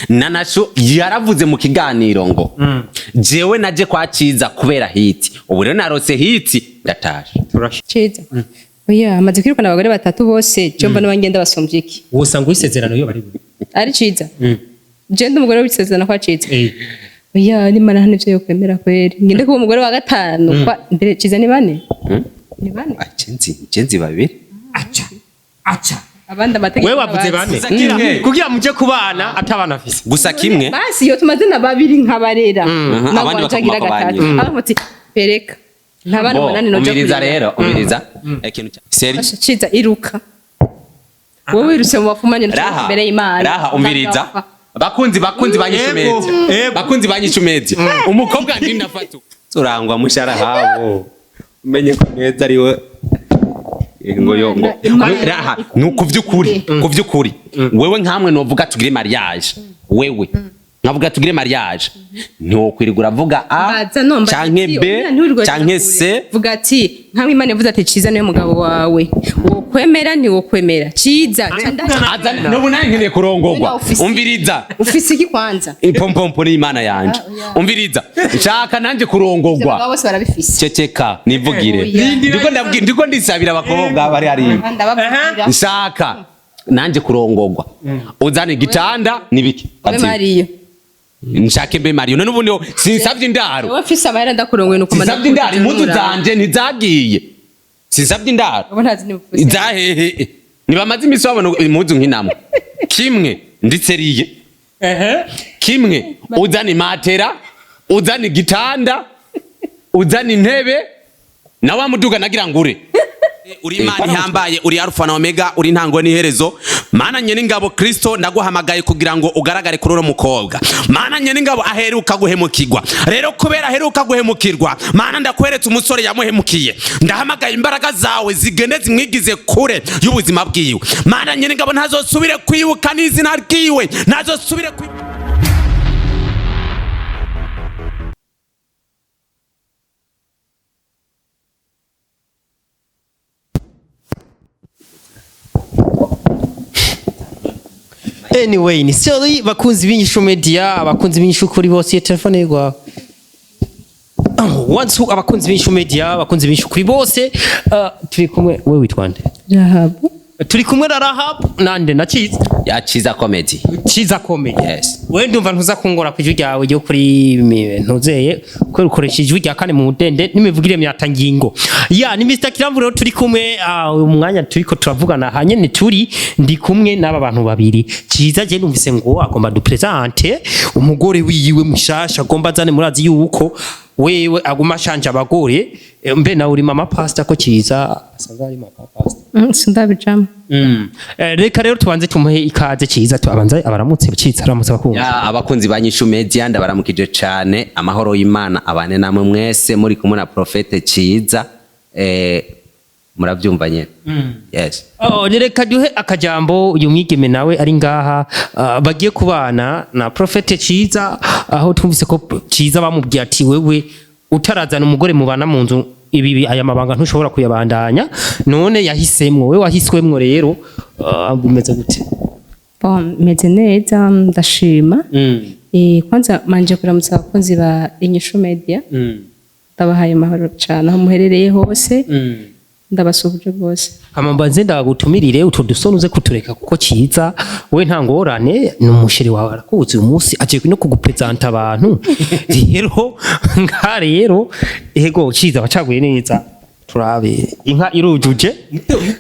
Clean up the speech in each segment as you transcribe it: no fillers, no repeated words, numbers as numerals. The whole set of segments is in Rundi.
Nanashu yaravuze mu kiganiro ngo jewe naje kwa Ciza kubera hit, ubu rero narose hit ndatashe. Ciza. Oya, amaze kwirukana abagore batatu bose, cyo mbona bangenda basomvye iki? Wosanga isezerano iyo bari buri. Ari Ciza. Je ndi umugore w'isezerano kwa Ciza. Eh. Oya, ni mana nivyo yo kwemera kweri. Ngende kuba umugore wa gatanu kwa mbere Ciza ni bane. Ni bane. Ah, cenzi babiri. Acha. Acha. Abandi amategeko. Wewe wavuze bane. Kimwe. Kugira muje kubana atabana afise. Gusa kimwe. Basi iyo tumaze na babiri nkabarera. Mhm, abandi Nagwajagira bakaguma gatatu. kubanye. Aho muti pereka. Ntabana Bo, umunani noja. umviriza kurera. rero, umviriza. Ikintu seri Asha, Ciza iruka. Wowe wirutse mu bafumanye raha imbere y'Imana. raha umviriza. Bakunzi banyishu media. Ego. Bakunzi banyishu media. Umukobwa ndi ndafatu. Turangwa mushara habo. Umenye ko neza ari we. Ngo yo ngo Imana- raha ni kuvyukuri kuvyukuri wewe nkamwe novuga tugire mariage, wewe nkavuga tugire mariage, ntiwokwirirwa uravuga a Baza no mbaza canke ati, b oya, ntiwirirwe canke uraja c. kure. Vuga ati nkamwe Imana yavuze ati Ciza niwe mugabo wawe, wokwemera ntiwokwemera Ciza ca Aza nubu nawe nkeneye kurongorwa. Wenda ufise- Umviriza. Ufise iki kwanza? Ipompompo ni imana yanje. Ah, oya. Umviriza, nshaka nanje Ivyo abagabo kurongorwa. bose barabifise. Ceceka nivugire. Oya. Ndiko ndabwira, ndiko ndisabira abakobwa bari hariya. Ndababwira. Nshaka nanje kurongorwa, uzane igitanda nibiki. Wowe Mariyo. Nshake mbe Mariyo none ubundi sinsavye indaro. Wowe mfise amahera ndakurongoye nuko Sinsavye indaro, impuzu zanje ntizagiye, sinsavye indaro. Wowe ntazi niba Zahehe ntibamaze imisi babona impuzu nkinamwe kimwe nditseriye. Ehe. Kimwe uzana imatera, uzana igitanda, uzana intebe na wa muduga nagira ngure. Uri Imana ihambaye, uri Alfa na Omega, uri intango n'iherezo. Mana nyene ingabo Kristo, ndaguhamagaye kugira ngo ugaragare kuri uno mukobwa. Mana nyene ingabo, aheruka guhemukirwa. Rero kubera aheruka guhemukirwa, Mana ndakweretse umusore yamuhemukiye. Ndahamagaye imbaraga zawe zigende zimwigize kure y'ubuzima bwiwe. Mana nyene ingabo, ntazosubire kwibuka n'izina ryiwe, ntazosubire kwibuka. Anyway, ni sorry bakunzi b'inyishu media, abakunzi b'inyishu kuri bose, iyo telefone yigwa. Once who abakunzi b'inyishu media, abakunzi b'inyishu kuri bose, turi kumwe, wewe witwa nde? Rahabu. Turi kumwe na Rahab nande na Ciza. Ya Ciza Comedy. Ciza Comedy. Yes. Wewe ndumva ntuza kungora ku ijwi ryawe ryo kuri ntuzeye kubera ukoresha ijwi rya kane mu mudende n'imivugire myatangingo. Ya ni Mr. Kiramvu rero turi kumwe, uyu mwanya turiko turavugana hanyene turi ndi kumwe n'aba bantu babiri. Ciza je numvise ngo agomba dupresente umugore wiwe mushasha agomba azane, murazi yuko wewe aguma ashanje abagore. Mbe nawe uri mama pastor ko Ciza asanzwe ari mama pastor? Sindabijamo. Reka rero tubanze tumuhe ikaze Ciza, tubanze abaramutse. Ciza, aramutse abakunzi. Ya abakunzi ba Nyishu Media, ndabaramukije cane, amahoro y'Imana abane namwe mwese. Muri kumwe na Prophète Ciza, muravyumva nyene. Yes. Oh, reka duhe akajambo uyu mwigeme nawe ari ngaha, bagiye kubana na Prophète Ciza, aho twumvise ko Ciza bamubwiye ati wewe utarazana umugore mubana mu nzu ibi aya mabanga ntushobora kuyabandanya, none yahisemwo, wewe wahiswemwo rero, bumeze gute? Bon, meze neza ndashima. Kwanza manje kuramutsa abakunzi ba Inyishu Media. Ndabahaye amahoro cyane aho muherereye hose. Ndabasuhuje rwose. Hama mbanze ndagutumirire utwo dusoni uze kutureka kuko Ciza we nta ngorane ni umusheri wawe arakuzi, uyu munsi agiye no kugupresenta abantu rero nga rero ego Ciza wacaguye neza, turabe inka irujuje.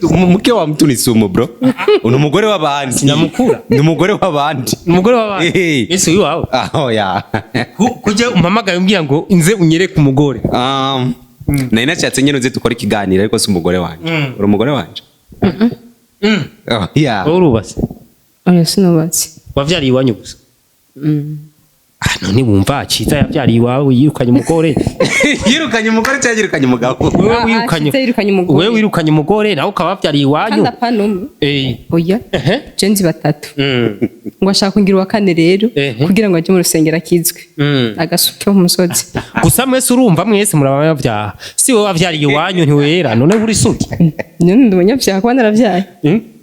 Muke wa mtu ni sumu bro. Ni umugore w'abandi. Sinyamukura. Ni umugore w'abandi. Umugore w'abandi. Ese uyu wawe? Aho ya. Kujya umpamagaye umbwira ngo inze unyereke umugore. Nari nashatse nyene uze dukora ikiganiro, ariko si umugore wanje. Uri umugore wanje? Oh, yeah. Wowe urubatse? Oya, sinubatse. Wavyariye iwanyu gusa? Ah, none wumva Ciza yavyariye iwawe yirukanye umugore. Yirukanye umugore cyangwa yirukanye umugabo? Wewe Ah, ah, wirukanye. Ciza yirukanye umugore. Wewe wirukanye umugore nawe ukaba wavyariye iwanyu. Kandi apana umwe. Oya. Ehe. Je nzi batatu. Ngo ashaka kungira uwa kane rero kugira ngo ajye mu rusengero akizwe. Agasuke mu musozi. Gusa mwese urumva mwese muraba abanyabyaha, si wowe wavyariye iwanyu ntiwera none uri suki. None ndi umunyabyaha kuba naravyaye?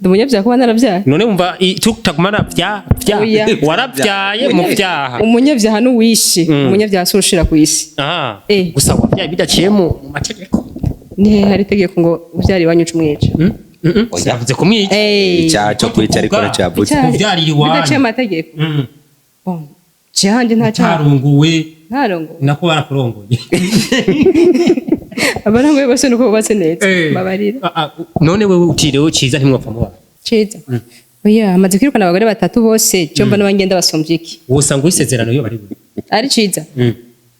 Ndi umunyabyaha kuba narabyaye? None wumva tutagumana vya vya Oya. Warabyaye mu vyaha. Umunyabyaha n'uwishe, umunyabyaha si ushira ku isi. Ah. Eh. Gusa wabyaye bidaciye mu mategeko. Ni hehe hari itegeko ngo ubyara iwanyu uca umwica? Sinavuze kumwica. Eh. Icyaha cyo kwica ariko nacyavuze. Icyaha- Kuvyarira iwanyu. Bidaciye amategeko. Bon, jewe nta cyaha. Tarunguwe. Ntarongo. Nako barakurongoye. Abarangoye bose nuko bubatse neza, babarira. Ah, ah, none wewe utirewe Ciza ntimwapfa muba? Ciza, oya, amaze kwirukana abagore batatu bose. Cyo mbona bangenda basomvye iki? Wosanga isezerano iyo bari buri. Ari Ciza,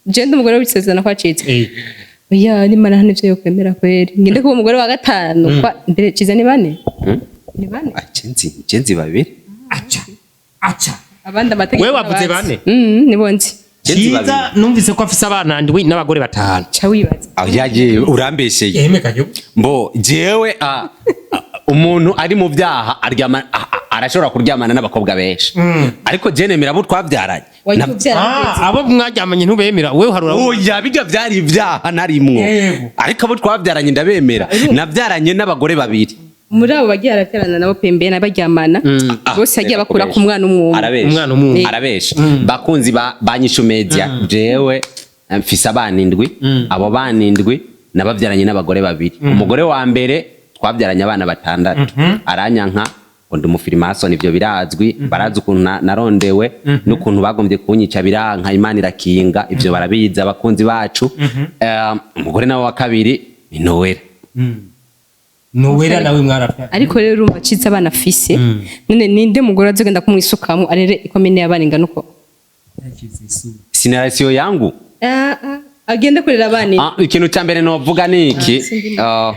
je ndi umugore w'isezerano kwa Ciza? Eh. Oya, nimara hano ivyo yokwemera kweri ngende kuba umugore wa gatanu kwa mbere. Ciza ni bane, ni bane. Ah, cenzi babiri. Aca aca. Abandi amategeko Wewe wavuze ntabazi. bane? Nibo nzi. Cenzi Ciza babiri. numvise ko afise abana ndwi n'abagore batanu. Ca wibaza. Ah, yaje urambesheye. Yemeka yo. Mbo jewe umuntu ari mu byaha aryama, arashobora kuryamana n'abakobwa benshi, ariko je nemera abo twabyaranye. Wagiye uvyara. Ah, abo mwaryamanye ntubemera, wewe harura. Oya, bijya byari ibyaha narimwo. Yego. Ariko abo twabyaranye ndabemera, nabyaranye n'abagore babiri. Muri abo bagiye araterana nabo pembeni baryamana Ah, bose, yagiye reka bakura kubesha. ku mwana umwe umwe. Arabesha. Umwana umwe. Arabesha. Bakunzi ba Nyishu Media, jewe mfise abana indwi. Abo bana indwi nababyaranye n'abagore babiri. Umugore wa mbere twabyaranye abana batandatu, aranyanka ngo ndi umufirimasoni. Ivyo birazwi, barazi ukuntu narondewe n'ukuntu bagombye kunyica biranka, Imana irakinga. Ivyo barabizi abakunzi bacu. Umugore nawe wa kabiri ni Noella. Nowera nawe mwarapfa. Ariko rero urumva Ciza abana afise, none ninde mugore azogenda kumwisukamo arere ikomine y'abana ingana uko? Sinarasiyo yangu. Ah, ah, agende kurera abana. Ah, ikintu cya mbere novuga ni iki. Ah,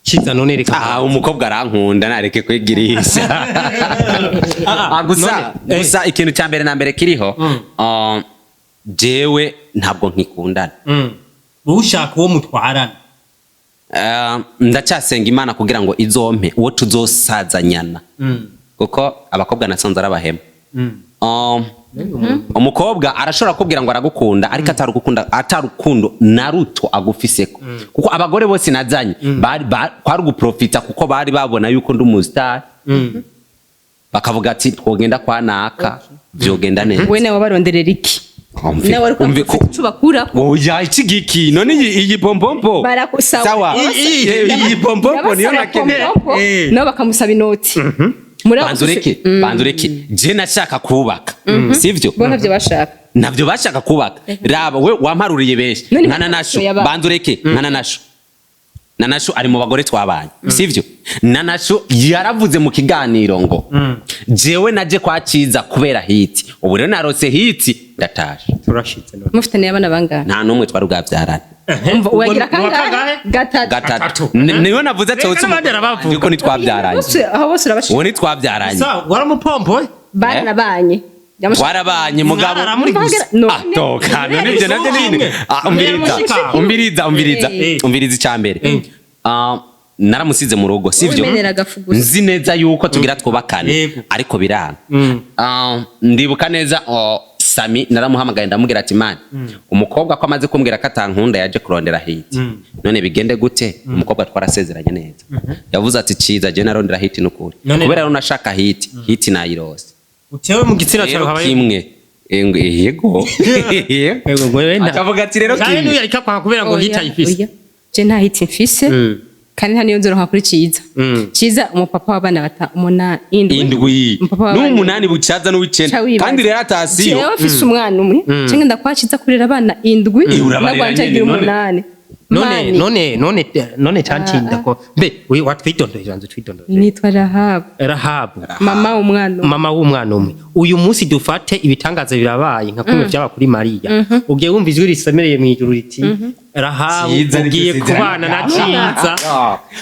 Ciza none reka. Ah, umukobwa arankunda, nareke kwigirisha. Ah, gusa None, gusa ikintu cya mbere na mbere kiriho, jewe ntabwo nkikundana. Ushaka uwo mutwarana. Ndacyasenga Imana kugira ngo izompe uwo tuzosazanyana, kuko abakobwa nasanze ari abahemu. Umukobwa arashobora kubwira ngo aragukunda, ariko atarugukunda, atarukundo na ruto agufiseko, kuko abagore bose nazanye bari kwari uguprofita, kuko bari babona yuko ndi umustar, bakavuga ati twogenda kwa naka vyogenda neza. We nawe wabaronderera iki? Nawe ariko ico bakurako. Oya, iki giki none iyi pompompo? Barakusaba. Sawa. Iyi pompompo niyo Yabasaba nakeneye. pompompo, nabo bakamusaba inoti muri abo. Banza ureke, banza ureke, je nashaka kubaka, sivyo? Bo ntavyo bashaka. Navyo bashaka kubaka. Raba we wamparuriye benshi. None Nka Nanashu. yaba- Banza ureke, nka Nanashu, Nanashu ari mu bagore twabanye, sivyo? Nanashu yaravuze mu kiganiro ngo jewe naje kwa Ciza kubera hit, ubu rero narose hit, ndatashe. Turashitse none. Mufitaniye abana bangahe? Nta n'umwe twari bwabyarane. Umva, wagira Ubwo ni uwa kangahe? kangahe? Gatatu. Gatatu. Gatatu. Niyo navuze ati Reka n'abandi arabavuga. ko ntitwabyaranye. Bose aho bose urabashika. Uwo ntitwabyaranye. Sa waramupompoye. Baranabanye. Twarabanye mugabo. Mwarara muri gusa. Ah, toka none ibyo nabyo ni ibintu. Ah, umviriza, umviriza, umviriza. Umviriza, icya mbere, ah, naramusize mu rugo, sivyo? Wimenera agafu gusa. Nzi neza yuko tugira twubakane, Yego. ariko biranga. Ah, ndibuka neza, oh, Sami naramuhamagaye ndamubwira ati man, umukobwa ko amaze kumbwira ko atankunda, yaje kurondera hit, none bigende gute? Umukobwa twarasezeranye neza, yavuze ati Ciza, je narondera hit nukuri, kubera rero nashaka hit, hit nayirose. Utewe mu gitsina cyawe Rero habaye. kimwe. Yego. Yego, wewe nta. Akavuga ati rero Cyane kimwe. n'uyu ariko akwanga kubera ngo hit ayifise. Oya. Je nta hit mfise, kandi nta niyo nzoronka kuri Ciza. Ciza umupapa w'abana bata umunani, indwi. Indwi. Umupapa w'abana. N'umunani bucaza n'uw'icenda. Ca wibaza. Kandi rero atasiyo. Jewe mfise umwana umwe, canke ndakwa Ciza kurera abana indwi? Eh, urabarera Nagwanje nyene, agira none. umunani. None Mani. none tantinda ko mbe we watwidondoye, banza twidondoye. Nitwa Rahabu. Rahabu. Mama umwana umwe. Mama w'umwana umwe. Uyu munsi dufate ibitangaza birabaye nka kumwe byaba kuri Mariya, ugiye wumva ijwi risemereye mu ijuru riti Rahabu, Ciza ni ugiye gusezerana. kubana na Ciza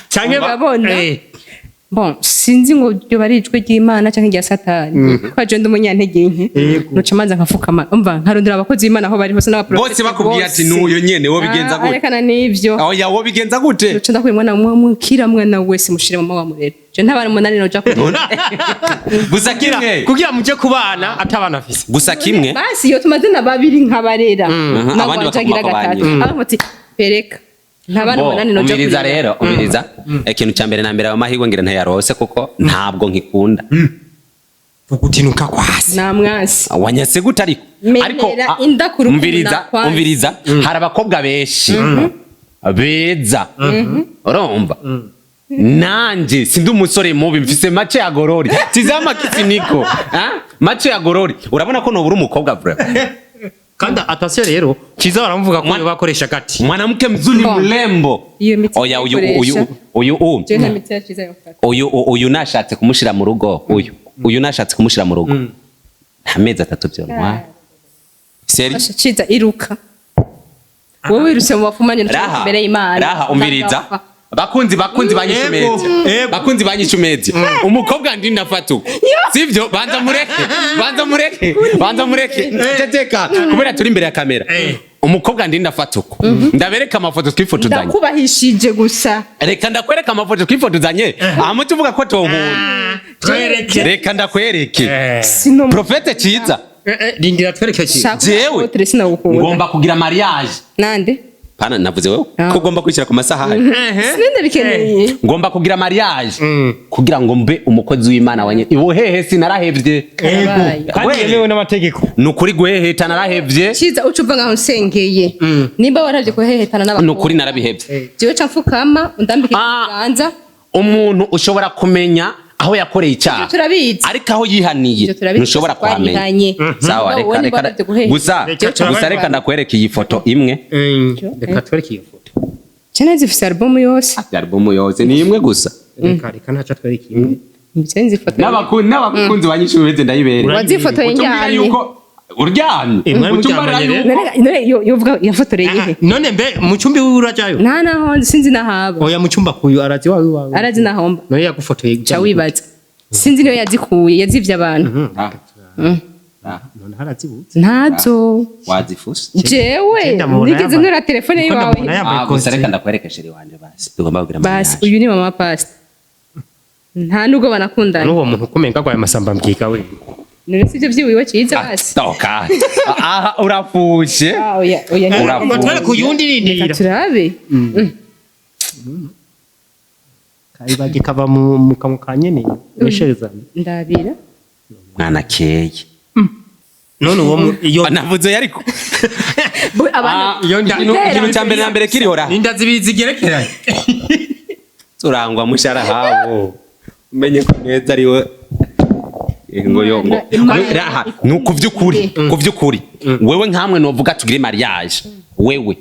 canke Urabona? Bon, sinzi ngo ryo bari ijwi ry'Imana canke rya Satani, ko je ndi umunyantege nke. Yego. Nuca manza nkafukama, umva, nkarondera abakozi b'Imana aho bari hose n'abaprofeti. Bose bakubwiye ati n'uyu nyene, wo bigenza gute? Arekana n'ivyo. Oya, wo bigenza gute? Nuca ndakuye umwana umwe umwe, kira mwana wese mushire mama wa murere. Je nta bana umunani noja kurera. Gusa kimwe. Kugira muje kubana atabana afise. Gusa kimwe. Basi iyo tumaze na babiri nkabarera, Abandi nagwanje agira bakaguma gatatu. kwa Aho muti pereka. Nta bana Bo, 8 noja umviriza kurera. rero, umviriza. Ikintu cya mbere na mbere, ayo mahirwe ngira ntayarose kuko ntabwo nkikunda. Ugutinuka kwasi. Nta mwansi. Wanyase gute ariko? Menera Ariko inda ku rukundo umviriza, nakwanze. umviriza, hari abakobwa benshi beza, urumva? Nanje sindi umusore mubi, mfise macho ya gorori, tizama kisiniko. Ah? Macho ya gorori, urabona ko nobura umukobwa vraiment. Kandi attention rero, Ciza baramuvuga ko bakoresha gati. Mwanamke mzuri, Bon. mrembo. Iyo miti Oya, uyu uyu ikoresha. uyu uyu Jewe nta miti ya Ciza yofata. Uyu nashatse kumushira mu rugo, uyu nashatse kumushira mu rugo, nta mezi 3 byontwara seri. Asha, Ciza, iruka. Wowe wirutse mu bapfumanye Raha, imbere y'Imana. raha, umviriza, bakunzi banyishu media, bakunzi banyishu media, umukobwa ndi ndafata uko sivyo? Banza mureke, banza mureke, banza mureke, ceceka, kubera turi imbere ya kamera. Umukobwa ndi ndafata uko, ndabereka amafoto twifotozanye. Ndakubahishije gusa. Reka ndakwereka amafoto twifotozanye, hama tuvuga ko tonkunda. Twereke. Reka ndakwereke. Sino Prophète Ciza. Rindira, twereke Ciza. Shaka Jewe. utere, sinagukunda. Ngomba kugira mariage. Nande? Pana, navuze wewe Ah. ko ugomba kwishyira ku masahani. Sinende bikeneye. Ngomba kugira mariage kugira ngo mbe umukozi w'Imana wanye ibuhehe, sinarahevye. Karabaye. Kandi We. yemewe n'amategeko. Ni ukuri, guheheta narahevye. Ciza, uca uva ngaho nsengeye. Nimba waravye kuhehetana Ni n'abakobwa, ukuri narabihevye. jewe ca mfukama undambike Ah. ikiganza. Umuntu ushobora kumenya aho yakoreye icyaha, Ivyo turabizi. ariko aho yihaniye Ivyo turabizi, ntushobora kuhamenya. twarihanye. Sawa. Wowe Reka nimba reka waravye guheheta. gusa Reka gusa reka ndakwereka iyi foto imwe. Reka twereke iyo foto. Cene zifise album yose. Album yose ni imwe gusa. Reka ntaco, twereke imwe. Cene zifoto. N'abakunzi banyishu ndayibere. Wazifotoye Ucumbwira njyamye. yuko uryamye. Mwari Ucumbwira muryamanye yuko rero? None yovuga yafotoreye ihe? None mbe mu cyumba iwe urajayo? Nta naho nzi, sinzi nahaba. Oya, mu cyumba kuyu arazi wawe wawe. Arazi nahomba. None yagufotoye? Ca wibaza. Sinzi niyo yazikuye, yazivye abantu. Ah, ah, None harazibutse. Ntazo. Wazifuse. Jewe Ndamubona nigeze yambaye- ntora telefone Niko yiwawe. ndamubona yambaye Ah, gusa costume. reka ndakwereke chéri wanje basi, tugomba kugira Basi mariage. uyu ni mama pastor. Nta nubwo banakundana. N'uwo muntu kumenga agwaye amasamba mbwiga we. None si ivyo vyiwiwe Ciza basi? Toka aha, urafushe. Ah, oya oya. Urafu- Ngo twereke uyundi, Reka rindira. turabe. Kayibagi kava mu kanwa ka nyene meshereza. Ndabira. Mwana keye. None uwo iyo Navuze ariko Abana iyo nda ikintu cya mbere na mbere kiriho ra Ninda zibiri zigerekeranye. Turangwa mushara habo, umenye ko neza ariwe ngo yo ngo Imana raha ni kuvyukuri, kuvyukuri wewe nkamwe novuga tugire mariage, wewe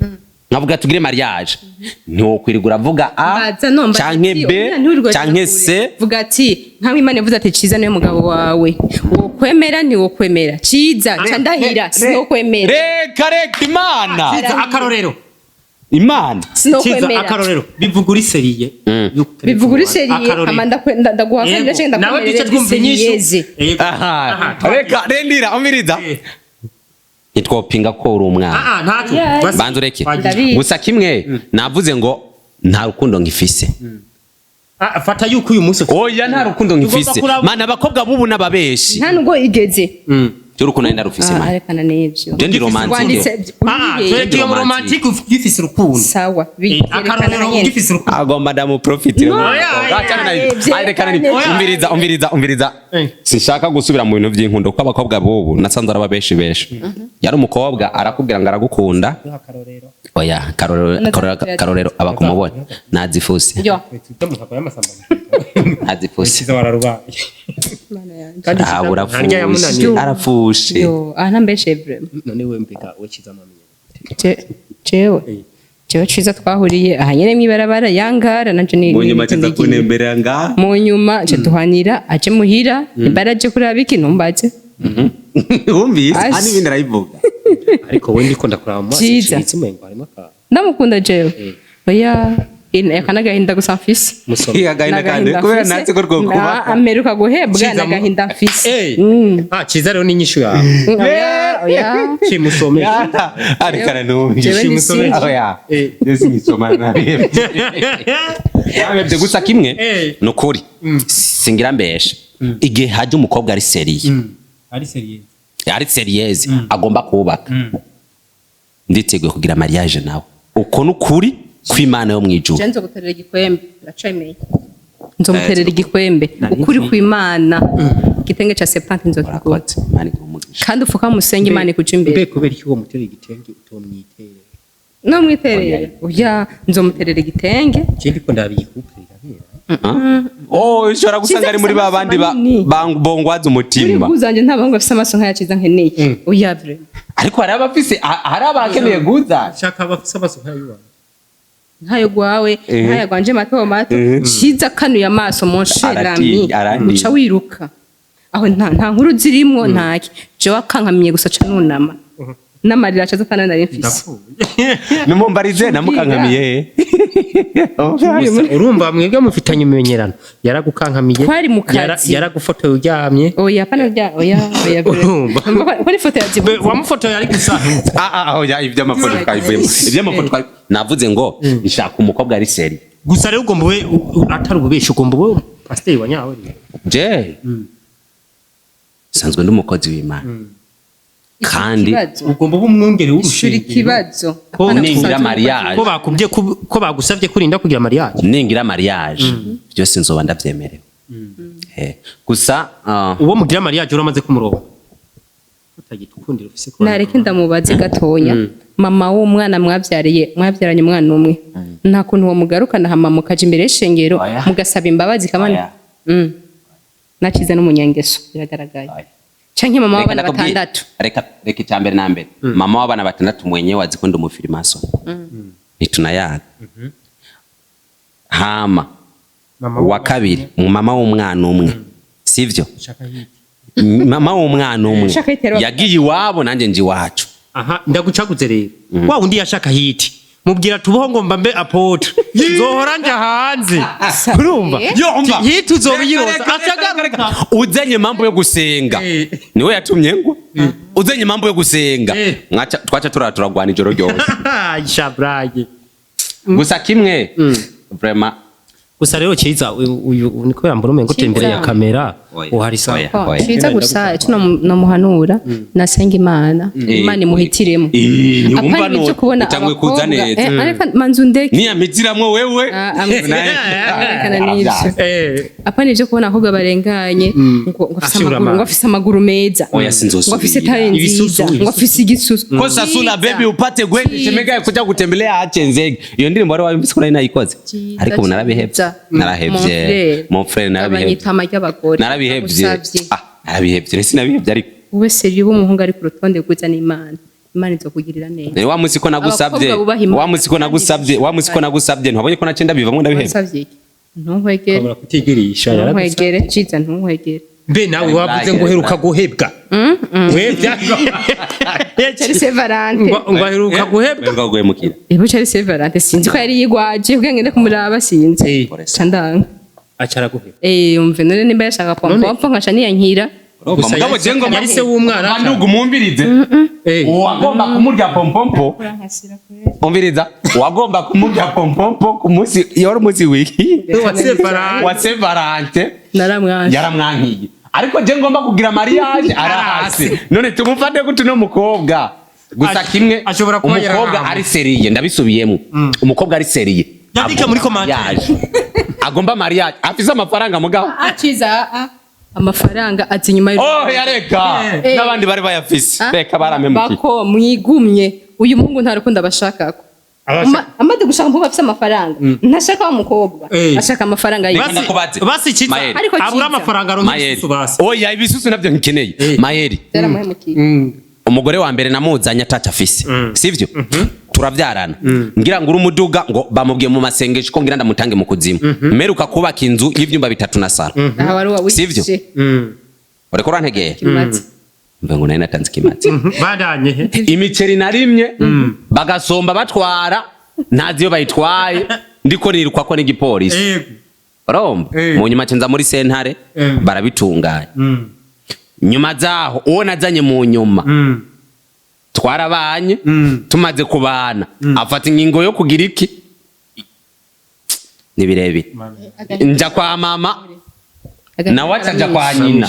nkavuga tugire mariage, ntiwokwirirwa uravuga a Baza no mbaza canke ati, b oya, ntiwirirwe canke uraja c. kure. Vuga ati nkamwe Imana yavuze ati Ciza niwe mugabo wawe, wokwemera ntiwokwemera? Ciza, ca ndahira, sinokwemera. Reka reka, Imana. Ciza, akarorero. Imana. Ciza, Sinokwemera. akarorero, bivuga uri sérieux. Bivuga uri sérieux, hama ndaguha kandi ndace Nawe duce ndakwemerera twumva inyishu. sérieuse. Yego. Aha, reka rendira, umviriza, ntitwopinga ko uri umwana. Ah, ntaco. Yeah. Basi. Banza ureke. Ndabizi. Gusa kimwe navuze ngo nta rukundo nkifise. Ah, fata yuko uyu munsi Oya, nta rukundo nkifise. Tugomba kuraba- Mana, abakobwa bubu n'ababeshi. Nta nubwo igeze. By'urukundo nari ndarufise, Ah, mana. arekana n'ivyo. Je ndi romantique. Wanditse Ah, urihe? twebwe iyo romantique ugifise urukundo. Sawa, Akarorero, byerekana nyene. ugifise urukundo. Agomba ndamuprofitire. No, Umviriza, umviriza, umviriza, umviriza. Sinshaka gusubira mu bintu by'inkundo kuko abakobwa bubu nasanze ari ababeshi benshi. Yari umukobwa arakubwira ngo aragukunda. Akarorero. Oya, karorero, karorero, karorero, abakumubona nazifuse. Yo, Nazifuse. Ciza wararubaye. Mana yanje. Kandi Ah, Ciza ntarya urafushe. yamunaniye. Arafushe. Yo, ah, ntambeshe vraiment. None we mbega we Ciza mwamenye? Jewe jewe Ciza twahuriye aha nyene mw'ibarabara yangara nanje ni Mu nyuma ni- kiza nigiye. kuntemberera nga. Mu nyuma nce duhanira aje muhira, imbara aje kuraba iki ntumbaze. Wumvise? Asi. Ah, n'ibindi arabivuga. Ariko we ndiko ndakuraba mu maso. Ciza. Ciza umengo harimo aka Ndamukunda jewe? Oya, aka n'agahinda gusa mfise. Musome. Agahinda kandi N'agahinda kubera mfise. natse ko rwokubaka. Ameruka guhebwa Ciza n'agahinda mfise. Eh. Mm. Ah, Ciza rero ni inyishu yawe. Oya oya. Cimusome. Ariko aranumvise. Jewe ni Cimusome. sinzi. Oya. Eh. Jesi ngisoma nabihebye. Nabihebye gusa kimwe Eh. ni ukuri. Singira mbeshe. Igihe haje umukobwa ari sérieux. Ari sérieux. Ari sérieuse agomba kubaka. Nditeguye kugira mariage nawe. Uko ni ukuri. Kw'Imana yo mwijuru. Je nzoguterera igikwembe, ndacemeye, nzomuterera igikwembe, ukuri kw'Imana, igitenge ca 70 nzokigura. Urakoze, Imana iguhe umugisha. Kandi upfuka musenge, Imana ikuja imbere. Mbe kubera iki uwo mutera igitenge utomwiterera? No mwiterere, oya, nzomuterera igitenge. Ikindi ko ndabiyikupira irabera. Oh, ushobora gusanga ari muri ba bandi Manini. bongwaza Uri umutima. Guzanje nta bahungu bafise amaso nk'aya Ciza nkeneye, oya, vraiment. Ariko hari abafise, hari abakeneye guza. Shaka abafise amaso nk'ay'iwawe. Nkayo gwawe, nkaya gwanje mato mato. Ciza kanuye amaso, mon cher ami, Aratinya, arantinya. uca wiruka aho, nta nkuru zirimwo, ntaki. Jewe akankamiye gusa, ca nunama n'amarira acaza atana nari mfise. Ndapfuye. Numumbarize namukankamiye. Gusa urumva mwebwe mufitanye imenyerano, yaragukankamiye. Twari mu kazi. Yaragufotoye uryamye. Oya, pana rya, oya, oya. Urumva. Ko ifoto yazibuze. Wamufotoye ari gusa. Ah ah, oya, iby'amafoto twabivuyemo, iby'amafoto navuze ngo nshaka umukobwa ari sérieux. Gusa rero ugomba ube atari ububeshi, ugomba ube pasiteri wa nyawe. Je sanzwe ndi umukozi w'Imana kandi Ikibazo. Ugomba ube umwungere Ishuri w'urusengero. ikibazo. Ko Apana ningira gusanzwe. mariage. Ko bakubye ko bagusabye kurinda kugira mariage. Ningira mariage byose nzoba ndavyemerewe. Gusa Uwo mugira mariage uramaze kumurongo utagikundira ufise ko Nareke ndamubaze gatonya. Mama w'umwana mwabyariye, mwabyaranye umwana umwe, nta kuntu uwo mugarukana hama mukaja imbere y'ishengero Oya. mugasaba imbabazi kamana? Oya. Nacize n'umunyangeso biragaragaye. Oya. Canke mama Reka w'abana ndakubwire. batandatu. Reka icya mbere na mbere, mama w'abana batandatu mwenyewe azi ko ndi umufirimaso, ntitunayaga. Hama Mama wa kabiri, mama w'umwana umwe, sivyo? Shaka hiti. Mama w'umwana umwe Shaka yiterwa. yagiye iwabo, nanjye nje iwacu. Aha ndagucaguze rero, wa wundi yashaka hiti mubwira tuboho ngo mba mbe apôtre, nzohora nja hanze, urumva? Yo, umva. Hiti uzobiyiroza acagaruka. Uzanye mambo yo gusenga, niwe yatumye ngo uzanye mambo yo gusenga. Twaca turara turagwana ijoro ryose. Shabrage. Gusa kimwe vraiment. Gusa rero Ciza uyu niko yambona umengo Ciza. imbere ya kamera Oya. uhari sawa. Oya. Oh, Ciza gusa ico nomuhanura, nasenga Imana, Imana imuhitiremo. Ntiwumva Apana ibyo kubona utanguye kuza abakobwa. neza. Ariko manzu ndeke. Niyamitiramwo wewe. Ah, arekana n'ivyo. Apana ibyo kubona abakobwa barenganye ngo afise Ashira amaguru, amazi. ngo afise amaguru meza, Oya, sinzosubira. ngo afise taille Ibisusu, nziza, ngo ibisusu. afise igisusu. Kosa sula baby upate gwende shemega kuja kutembelea ache nzege. Iyo ndirimbo wari wayumvise ko nari nayikoze? Ciza, Ariko ubu narabihevye. Ciza. Narahevye, mon frère, narabihevye. Abanyitama ry'abagore. Narabihevye. Ndagusavye. Ah, narabihevye, sinabihevye ariko. Ube sérieux, w'umuhungu ari ku rutonde rwiza n'Imana, Imana izokugirira neza. Wa musi ko nagusabye, Abakobwa bubaha Imana wa musi ko nagusabye, wa musi ko nagusabye, ntabonye ko nace ndabivamwo, ndabihevye. Wansavye iki? Ntunkwegere. Ukabura kutigirisha yaragusabye. Ntunkwegere Ciza, ntunkwegere. Mbe nawe wavuze ngo uheruka guhebwa we Cari Sevarante. ngo aheruka guhebwa. Mperuka guhemukira. Ebo cari Sevarante, sinzi ko yari yigwaje kugira ngende kumuraba, sinzi. Ca ndanga. Acara guhebwa. Umve none nimba yashaka pompompo nkaca niyankira. Urumva, Gusa mugabo je ngomba yari se w'umwana. Bandugu mumbirize. Uwagomba kumurya pompompo, umviriza, uwagomba kumurya pompompo ku munsi yari umunsi wiki Wa Sevarante. wa Sevarante, Naramwanze. yaramwankiye, ariko je ngomba kugira mariage arahasi. None tumufate gute uno mukobwa? Gusa kimwe, Ashobora kuba umukobwa yarahawe. ari sérieux, ndabisubiyemo, umukobwa ari sérieux Yandike muri commentaire. Mariage, agomba mariage, afise amafaranga mugabo. Aciza amafaranga azi inyuma Oh, yareka n'abandi bari bayafise, reka baramemukiye. Bako mwigumye, uyu muhungu nta rukundo abashakako. Amaze gushaka umukobwa afise amafaranga, ntashaka wa mukobwa, ashaka amafaranga yiwe. Reka ndakubaze. Basi Ciza Mayeri. Ariko abura Ciza. amafaranga aronka Mayeri, ibisusu basi. oya, ibisusu navyo nkeneye, Mayeri. Byaramuhemukiye. Umugore wa mbere namuzanye ataco afise, sivyo? Turavyarana, ngira ngo uri umuduga, ngo bamubwiye mu masengesho ko ngira ndamutange mu kuzimu. Mperuka kubaka inzu y'ivyumba bitatu na saro, Aha wari wawishe. Sivyo? Uriko urantegera? Kimaze. Mve ngo nari natanze ikimazi. Bandanye he. Imiceri narimye bagasomba batwara, ntazi iyo bayitwaye, ndiko nirukwa ko n'igipolisi. Urumva, mu nyuma nza muri sentare, barabitunganya. Nyuma zaho uwo nazanye mu nyuma twarabanye, tumaze kubana afata ingingo yo kugira iki, ni birebire, nja kwa mama, nawe acaja kwa nyina.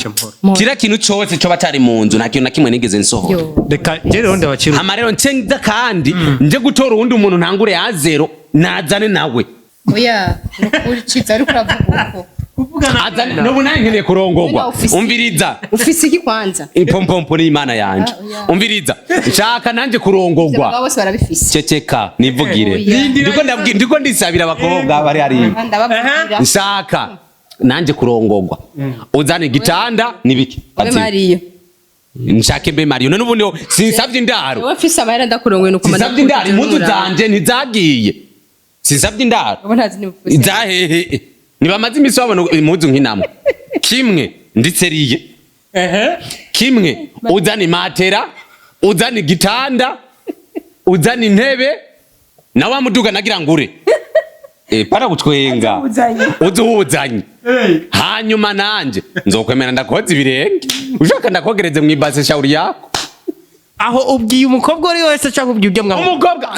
Kila kintu cose coba cari mu nzu, nta kintu na kimwe nigeze nsohora. Yo. Reka je rero ndabacira. Hama rero nce nza kandi nje gutora uwundi muntu ntangure ya zéro. Nazane nawe. Oya, nukuri Ciza, ariko uravuga uko. Azane n'ubu nawe nkeneye kurongorwa. Wenda ufise- Umviriza. Ufise iki kwanza? Ipompompo ni Imana yanje. Ah, oya. Umviriza, nshaka nanje Ivyo kurongorwa. abagabo bose barabifise. Ceceka nivugire. Oya. Ndiko ndabwira, ndiko ndisabira abakobwa bari hariya. Aha, ndababwira. Nshaka nanje kurongorwa, uzana igitanda nibiki. Ube Ati, Mariyo. Nshake mbe Mariyo. None ubundi sinsavye indaro. Wowe mfise amahera ndakurongoye nuko. Sinsavye indaro, impuzu zanje ntizagiye, sinsavye indaro. Ubu ntazi niba ufise. Zahehe? Ntibamaze imisi babona impuzu nkinamwe kimwe nditseriye kimwe. Uzana imatera, uzana igitanda, uzana intebe na wa muduga nagira ngure. Para gutwenga. Uzuhuzanye, hanyuma nanje nzokwemera ndakoza ibirenge, ushaka ndakogereze mwibase, shauri yako. Aho ubwiye umukobwa uri wese cyangwa ubwiye ujya mwaho?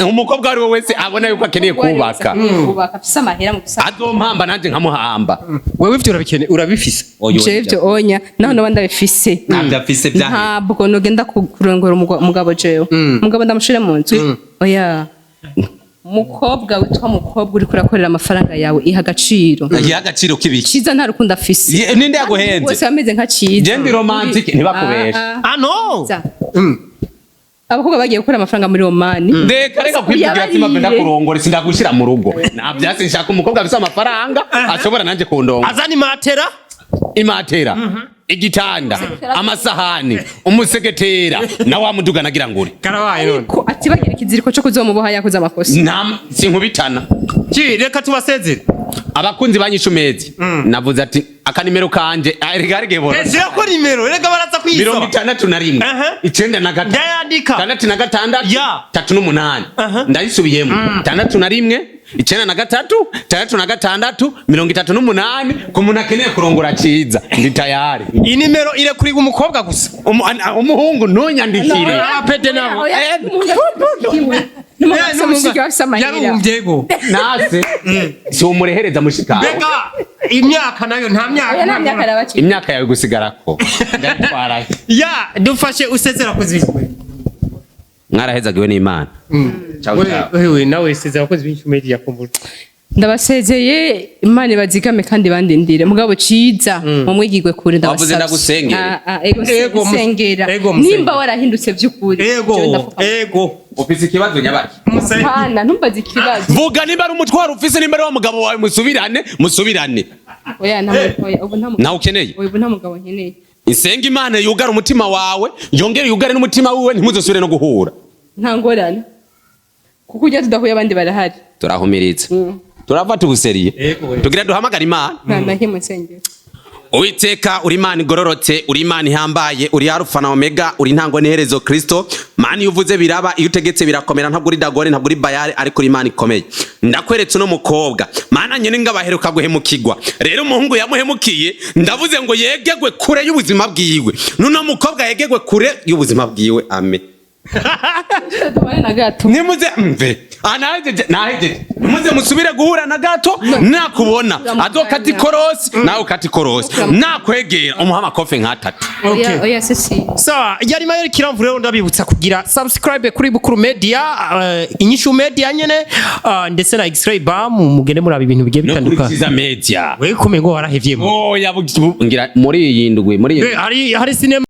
Umukobwa ari we wese abona yuko akeneye kubaka. Kubaka, afise amahera mu gusa. Azompamba nanjye nkamuhamba. Wewe ivyo urabikeneye, urabifise? Jewe ivyo onya naho noba ndabifise. Ntabyo afise bya. Ntabwo nogenda kurongora umugabo jewe. Umugabo ndamushire mu nzu? Oya. Mukobwa witwa mukobwa, uriko urakorera amafaranga yawe, iha agaciro. Iha agaciro k'ibiki? Ciza nta rukundo afise. Ninde yaguhenze? Bose bameze nka Ciza. Je ndi romantic, ntibakubeshe. Ah, ah. Ah no. Za. Abakobwa bagiye gukora amafaranga muri Omani. Reka, reka kwivugira ati mbe ndakurongora, sindagushira mu rugo, nta byatsi. Nshaka umukobwa afise amafaranga ashobora nanjye kundonga. Azana imatera. Imatera, igitanda, amasahani, umusegetera na wa muduga nagira ngure. Karabaye none. Ko atibagira ikiziriko cyo kuzomuboha yakoze amakosa. Nta sinkubitana. Ki reka tubasezere. Abakunzi banyisha umezi, navuze ati akanimero kanje rega rege. Shirako nimero, reka baraza Mirongo kuyisaba. 61 93 Ndayandika. 66 38. Ndayisubiyemo: 61 93 66 38. Ku muntu akeneye kurongora Ciza, ndi tayari. Iyi nimero irekuriwe umukobwa gusa. Umuhungu ntunyandikire. Abapede nabo. Oya, n'umuhungu afise mushiki we afise amahera. Yarumbye go. Nase si umurehereza mushikawe. Mbega imyaka nayo, nta myaka? Oya, nta myaka arabakiri. Imyaka yawe gusigarako ndayitwarayo. Ya dufashe usezera abakozi b'Inyishu. Mwarahezagiwe n'Imana. Ciao ciao. Wewe nawe usezera abakozi b'Inyishu Media kumbura. Ndabasezeye, Imana ibazigame kandi bandindire. Mugabo Ciza mumwigirwe kure. Wavuze ndabasabye. ndagusengera. Ah, ah, ego. Ego, sengera. ego, musengera. Nimba warahindutse by'ukuri, jewe ndapfukama. Ego. Ufise ikibazo nyabaki? Musenge. Hana ntumbaze ikibazo. Vuga nimba ari umutwaro ufise, nimba ari wa mugabo wawe, musubirane, musubirane. Oya, nta oya, ubu nta mugabo. Nawe ukeneye. Oya, ubu nta mugabo nkeneye. Isenga Imana yugara umutima wawe, yongere yugare n'umutima wiwe, ntimuzosubire no guhura. Nta ngorane, kuko ujya tudahuye abandi barahari. Turahumiritse, turafata ubuseriye. Ego. Tugira duhamagara Imana. Nta na kimwe, nsengero. Uwiteka, uri Imana igororotse, uri Imana ihambaye, uri Alufa na Omega, uri intango n'iherezo. Kristo Mana, iyo uvuze biraba, iyo utegetse birakomera. Ntabwo uri Dagore, ntabwo uri Bayale, ariko uri Imana ikomeye. Ndakweretse uno mukobwa, Mana, nyine ngo abaheruka guhemukirwa. Rero umuhungu yamuhemukiye, ndavuze ngo yegegwe kure y'ubuzima bwiwe, n'uno mukobwa yegegwe kure y'ubuzima bwiwe. Amen. Tubane na gato. Nimuze mve. Ah, nahejeje, nahejeje. Nimuze musubire guhura na gato. Nakubona azokata ikorosi, nawe ukata ikorosi. Nakwegera umuha amakofe nk'atatu. Oya, oya, sisi. Sawa, yari Mayeri Kiramvu. Rero ndabibutsa kugira subscribe kuri Bukuru Media, Inyishu Media nyene, ndetse na X-Ray Bam, mugende muraba ibintu bigiye No kuri bitandukanye. Ciza Media. Wewe komeye ngo warahevyemo. Oya, ngira muri iyi ndwi, muri iyi Hari hari sinema.